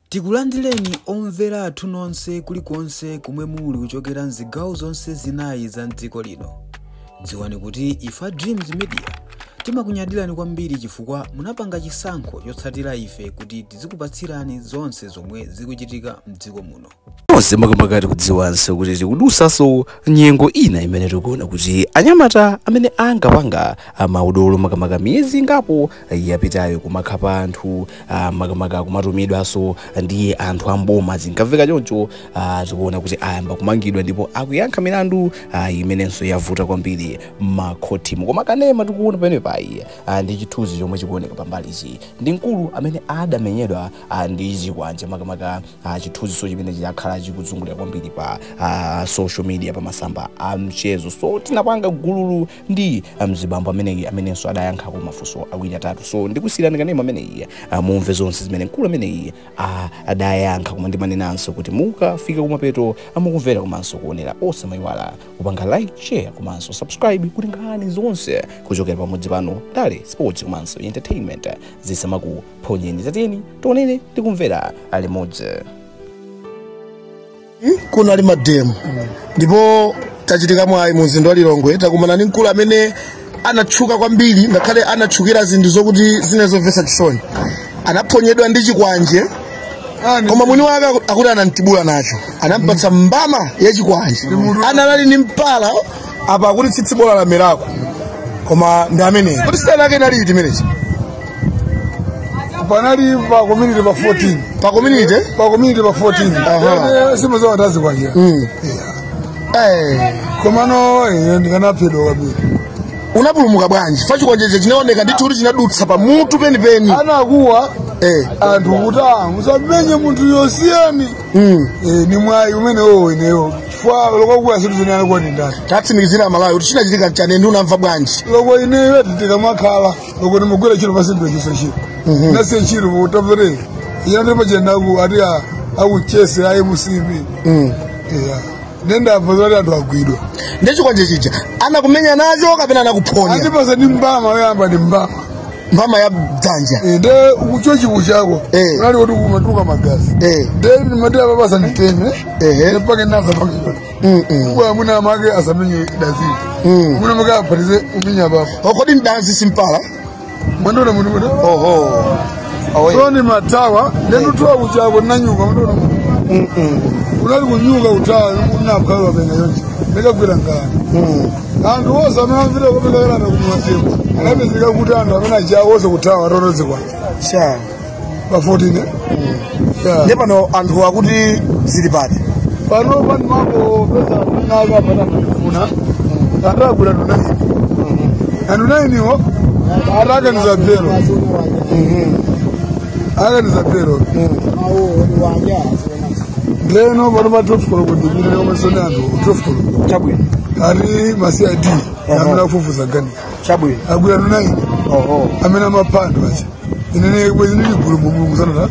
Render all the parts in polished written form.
Tikulandireni omvera athu nonse kulikonse kumwe muli kuchokera mzigawo zonse zinayi za mdziko lino. Dziwani kuti ifa Dreams Media timakunyadirani kwambiri chifukwa munapanga chisankho chotsatira ife kuti tizikupatsirani zonse zomwe zikuchitika mdziko muno. Nonse makamaka kudziwanso kuti tikudusanso nyengo ina imene tikuona kuti anyamata amene angapanga maudolo makamaka miyezi ingapo yapitayo kumakhapa anthu, makamaka kumatumidwanso ndi anthu amboma zinkamveka choncho. Tikuona kuti ayamba kumangidwa ndipo akuyankha milandu imenenso yavuta kwambiri makhotimo. Koma kanema tikuona pamene payi ndi chithunzi chomwe chikuoneka pambalichi ndi mkulu amene adamenyedwa ndi chikwanje, makamaka chithunziso chimene chakhala chikuzungulira kwambiri pa social media pa masamba a mchezo. So tinapanga gululu ndi mzibambo ameneyi amenenso adayankhako mafunso awiri atatu. So ndikusiyirani kanema ameneyi mumve zonse zimene mkulu ameneyi adayankha. Koma ndimanenanso kuti mukafika kumapeto amukumvera komanso kuonera, osamayiwala kupanga like, share komanso subscribe kuti nkhani zonse kuchokera pamodzi pano, ndale, sports komanso entertainment, zisamakuphonyeni. Tatiyeni tionere ndikumvera limodzi. Kunali ma demo ndipo tachitika mwayi mu mzinda wa Lilongwe takumana ndi mkulu amene anatchuka kwambiri, ngakhale anatchukira zinthu zokuti zine zomvetsa chisoni. Anaphonyedwa ndi chikwanje, koma mwini wake akuti anamtibula nacho, anampatsa mbama ya chikwanje. Analali ndi mpala apa, akuti tsitsi bola lamerako, koma ndi ameneyi. Kuti sitali yake inali iti imenechi? Panali pa community pa 14. Pa community? Pa community pa 14. Simazawa ndazi kwanje. Komano ine ndikanaphedwa kwambiri. Unapulumuka bwanji? Fa chikwanjeche chinaoneka ndithu kuti chinadutsa pamutu penipeni. Anakuwa anthu kuti musamenye munthu, yosiyani. Ni mwayi umene wowo ineyo chifukwa lokokuwa zinthu zene anakuwa ni ndani. Tatsimikizira Amalawi kuti chinachitika mchane ndi unamva bwanji? Loko ineyo tikamakhala loko nimugwira ntchito pasindwe chiso ntchito nasiye ntchito kutapere ina ndimachendaku ati akuchese ayi musipi yeah. Nendabva zoti anthu agwidwa. Ndi chikwanje chija anakumenya nacho kapena anakuphonya? Andipasa ndi mbama yoyamba, ndi mbama. Mbama ya dzanja? Nde kuchochi kuchako unali kuti kumatuluka magazi. Nde ndimati apapasa nditeme mpaka naza pake kuwa mwina make asamenye dazini, mwina make apatize umenya papo. Kodi mdanzi simpala? Mwendona munthu mwendo. Oho. So ni matawa ndendutowa kuchako nanyuka mwendona unali kunyuka kutawa unapkhala penga yonje ndikagwira ngani anthu wose amene amvira kopeka kumwachemo anapezeka kuti anthu amene ajawo wose kutawa atotozi kwanje Sha pa 14. Yeah. Ndi pano anthu akuti zili pati? Pano panimako pesa amene akapata mandifuna atagwira anthu 9, anthu 9 iwo atakaniza belo, akaniza belo. Ndeno pano pa 12 koloko ndipite komesoni anthu 12 koloko. Chabwino. Ati ma CID amene akufufuza gani. Chabwino. Agwira anthu 9 amene amaphanda pacha. Inene bwezi ndili gulu Mulungu sanata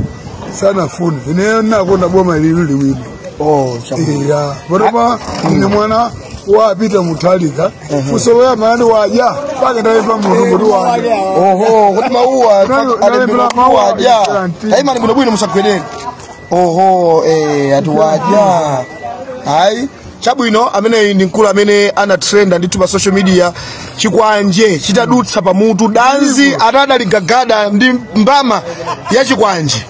sanafune ineyo nakonda boma lili liwiri. Oh, chabwino. Iya, panopa ine mwana wapita Muthalika, funso loyamba nani wadya pake ndalepa munthu kuti wadya. Oho, kuti mauwa Nalembera mauwa. wadya. Taimani bwinobwino musagwerere. Oho, ati wadya. Hayi, chabwino. Ameneyi ndi mkulu amene anatrenda ndithu pa social media, chikwanje chitadutsa pamutu, danzi atadaligagada ndi mbama ya chikwanje.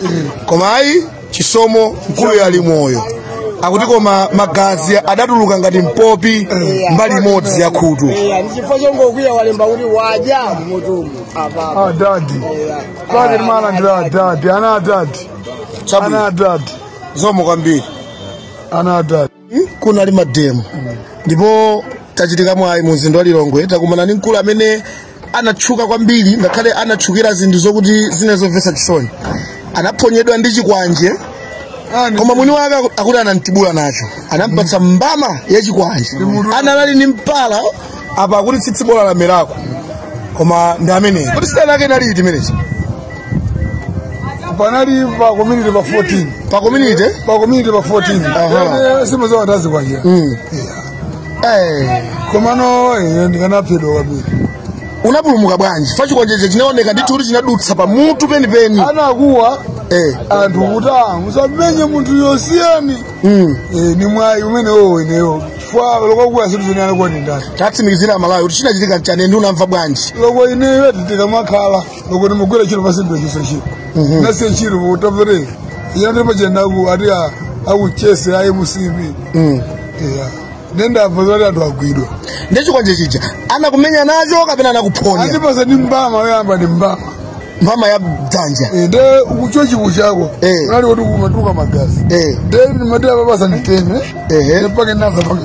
Koma ayi, chisomo, mkulu ali moyo. Akuti koma magazi adatuluka ngati mpopi mbali imodzi ya khutu. Ndi chifukwa chongokwiya walemba kuti wadya mutumu apa. Adadi pake timalandira adadi, ana adadi, ana Chabwino. adadi. Zikomo kwambiri. Ana adadi. Kunali ma demo ndipo tachitika mwayi mu mzinda wa Lilongwe takumana ndi mkulu amene anatchuka kwambiri, ngakhale anatchukira zinthu zokuti zine zomvetsa chisoni. Anaphonyedwa ndi chikwanje, koma mwini wake akuti anamtibula nacho, anampatsa mbama ya chikwanje. Analali ndi mpala apa, akuti tsitsi bola lamerako, koma ndi ameneyi. Kuti sitali yake inali iti imenechi? Panali pa community pa 14. Pa community? Pa community pa 14. Simazawa ndazi kwanje. Komano ine ndikanaphedwa kwambiri. Unapulumuka bwanji? Fa chikwanjeche chinaoneka ndithu kuti chinadutsa pamutu penipeni. Anakuwa Anthu kuti musamenye munthu yosiyani. Ni mwayi umene wowo ineyo chifukwa lokokuya zinthu zene anakuwa ni ndani. Tatsimikizira Malawi kuti chinachitika nchani ndi unamva bwanji? Loko ineyo tikamakhala loko nimugwira chiro pasindwechiso chiro nasiye chiro utapere yandipajendaku ati akuchese ayi musipi yeah. Nendabva zoti anthu agwidwa. Ndechikwanje chija anakumenya nacho kapena anakuphonya? Andipasa ndi mbama yoyamba, ndi mbama. Mbama ya dzanja. Nde kuchochi chako unali kuti kumatuka magazi. Nde ndimati apapasa nditeme ndipake ndinabva pake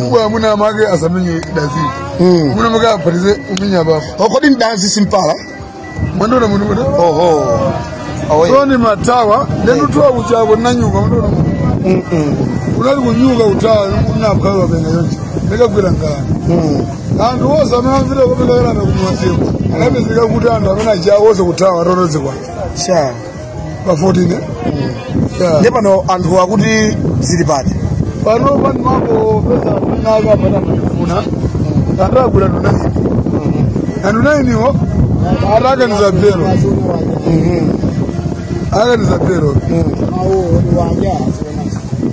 kuwa mwina make asamenye dazini, mwina make aphatize umenya papo. Kodi mdanzi simpala? Mwandiona munthu muno. Oho. So ni matawa ndenduthiwa kuchako ndinanyuka mwandiona unali kunyuka kuthawa unapha wapenga yonje ndikagwira ngani anthu wose amene amvira kupeka yolanda kumwaziko anapezeka kuti anthu amene achawo wose kuthawa atotodzi kwanje Sha. pa 14. Ndiye pano anthu akuti zili pati? Pano pani mambo pesa amene akapata mandifuna atagwira anthu 9, anthu 9 iwo atakaniza belo, akaniza belo.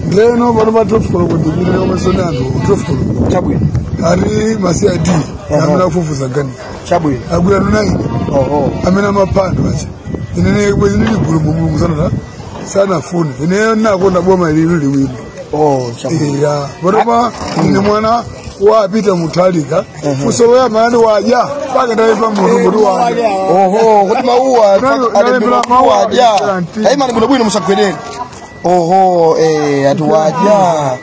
Ndeno pano pa 12 koloko ndipite komesoni anthu 12 koloko. Chabwino. Ati ma CID amene akufufuza gani. Chabwino. Agwira anthu 9 amene amaphando acha inene bwezi ndili gulu mulungu sanata sanafune ineyo nakonda boma lili liwiri. Oh, chabwino. Iya, panopa ine mwana wapita Mutharika funso loyamba nati wadya pake ndalepa munthu kuti wadya. Oho, kuti mawuwa Nalembera mawuwa wadya. guarantee. Taimani bwinobwino musagwedere. Oho, ati wadya.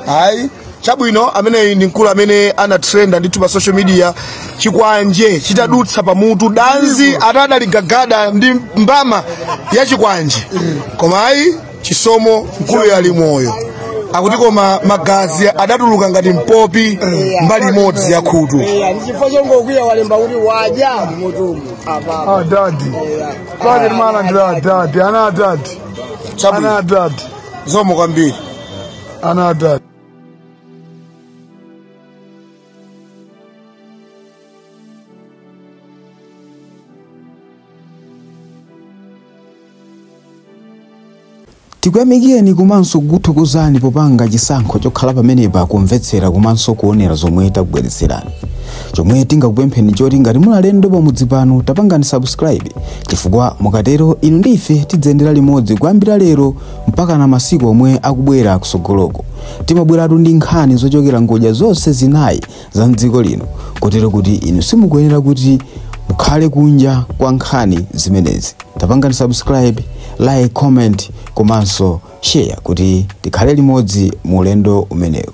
Hayi, chabwino ameneyi ndi mkulu amene anatrenda ndithu pa social media chikwanje chitadutsa pamutu danzi atadaligagada ndi mbama ya chikwanje. Koma ayi chisomo mkulu yali moyo. Akuti koma magazi adatuluka ngati mpopi mbali imodzi ya khutu. Ndi chifukwa chongokwiya walemba kuti wadya mutumu apa. Adadi pake timalandira adadi ana adadi ana Chabwino. adadi Zomo kwambiri. ana adadi. Tikuyamikeni komanso kukuthokozani popanga chisankho chokhala pamenepa kumvetsera komanso kuonera zomwe takubweretserani. Chomwe tingakupempheni choti ngati muli alendo pamudzi pano tapangani subscribe, chifukwa mukatero inu ndi ife tidzayendera limodzi kuyambira lero mpaka na masiku omwe akubwera kusogoloko. Timabweratu ndi nkhani zochokera ngodya zonse zinayi za mdziko lino, kotero kuti inu simukuyenera kuti mukhale kunja kwa nkhani zimenezi. Tapangani subscribe, like, comment komanso share kuti tikhale limodzi mu ulendo umenewu.